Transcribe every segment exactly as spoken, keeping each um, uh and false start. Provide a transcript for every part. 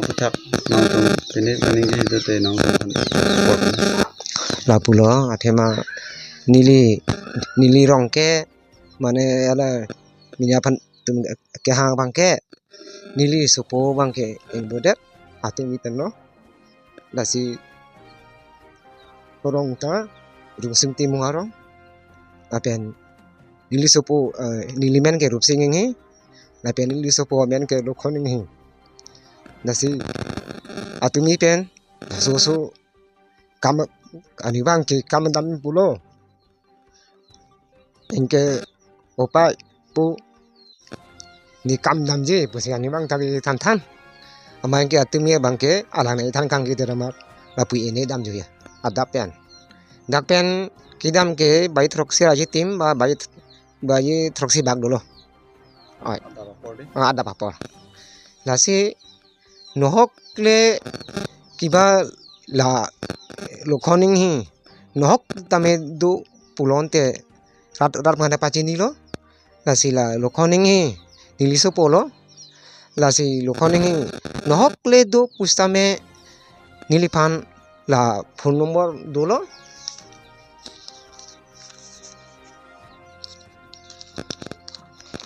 Puthak nangtum pini planning ke itu te nangtum kan support. Lapulo athema neli, neli rong ke mane ala mini aphan tum kehang abang ke neli sopo abang ke ingbodet atum iten lo. Lasi rong ta Rungsing Timung arong. Lapen neli sopo, eh, neli men ke Rupsing Inghi. Lapen neli sopo men ke Lokhon Inghi. Lasi atum pen laso so kam ani abang ke kam dam pulo. Anke opai pu ne kam damji pusi ani abang ta kethan than. Amat anke atum abang ke alang ne than kang ke deramat lapu ini damji ya. Adap pen. Dak pen kedam ke bai throksi ra aji tim ba bai, bai throksi bak dolo. Oi. Adap apor de. Ah, adap apor. Lasi nohok le kiba la Lokhon Inghi nohok tame do pulote rat rat mane pachinilo. Lasi la Lokhon Inghi neli sopo lo. Lasi Lokhon Inghi nohok le do pusitame neliphan la phone number dolo.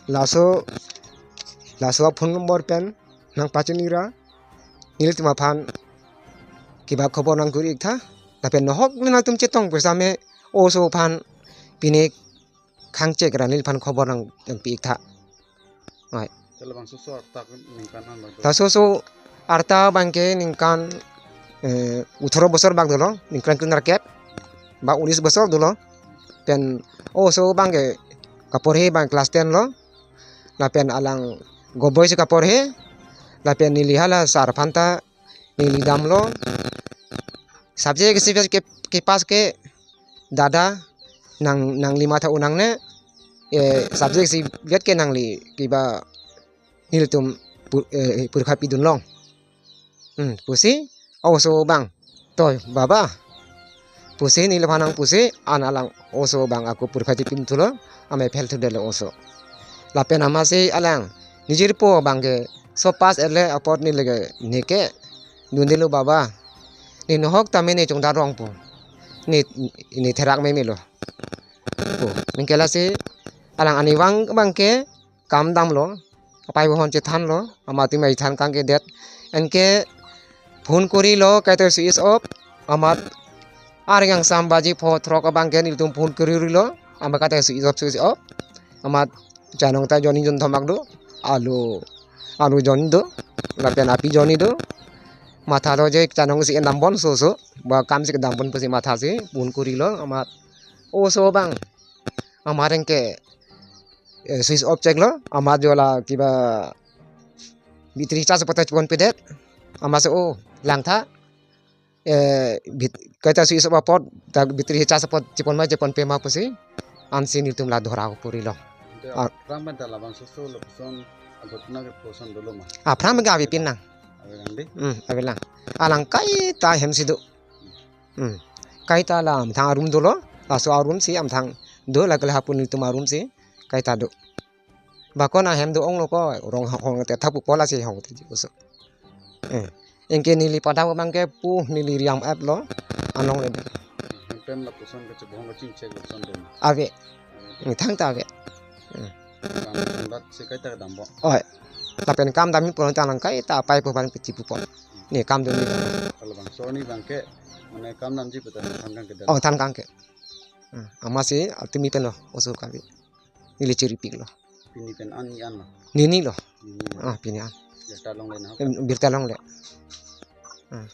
Laso, laso phone number pen nangpachini ra nelitum aphan kiba khobor nangkuri ik tha. Lapen nohok le nangtum chetong pusitame oso aphan pine khang chek ra neliphan khobor nang nangpi ik tha. Oi. Te labangso so arta ningkan an bak do? Laso so arta abang ke ningkan, eh, uthoro bosor bak dolo, ningkan kre-nerkep ba unis bosor dolo. Pen oso abang ke kaporhe abang class ten lo. Lapen alang Govt Boys si kaporhe. Lapen neli hala sar aphan ta neli damlo. Subject isi ke, ke pass ke dada nang, nangli matha unang ne, eh, subject isivet ke nangli kiba nelitum pu-, eh, porikha pidun long. Hmm, pusi oso abang. Toi, baba. Pusi neliphan nangpusi an alang oso abang ako porikha chepidun thulo, amei fail thudetlo oso. Lapen amatsi alang nejirpo abang ke so pass et le apot neli ke neke dundelo baba. Ne nohok tame ne chongdar rong po. Ne, ne therak memelo. Po. Anke lasi alang ani abang abang ke kam damlo. Apai bohon chethanlo. Amat atum mai than kang ke det. Anke phone kurilo kaita switch off. Amat ar yang sam baji pho throk abang ke nelitum phone kuri rilo. Amat kaita switch off, switch off. Amat chanong ta jonni jon thomak do. Alu, alu jonni do. Lapen api jonni do. Matha do je chanong si endam bon so so. Ba kam si kedam bon pusi matha si phone kurilo. Amat oso abang. Amat anke, eh, switch off cheklo. Amat jo la kiba battery charge apot ta chepon pedet. Amatsi o lang tha. Eh, bit-, kaita switch off apot ta battery charge apot chepon ma chepon pe ma pusi. Ansi nelitum la dhora purilo. Ante Ah. Aphrang pen ta labangso so lapuson aghotona ke puson dolo ma? Aphrang ke avepin nang. Avelang de? Hmm, avelang. Alang kaita hem si do. Hmm. Kaita la amthang arum dolo. Laso arum si amthang do, la ke la hapun nelitum arum si kaita do. Bakon ahem do onglo ko, rong hong te thap pu pola si hong te oso. Eh. Anke neli padam abang ke pu neli riam ap lo. Anong le. Hem pen lapuson ke chebong ke chingchek lapuson do. Ave. Ni thangta ave. Hmm. Kam dak si kaita kedam bo. Oi. Lapen kam dam pon ta nang kaita apai pu ban piti pu pon. Ne kam do ni. Kalau bangso ni abang ke mane kam damji pu ta than kang ke dan. Oh, than kang ke. Hmm. Amatsi atum pen lo oso kave. Neli chiripiklo. Pini pen an ni an lo? Nini lo. Nini lo. Ah, pini an. Birta longle na? Em, birta longle. Ah.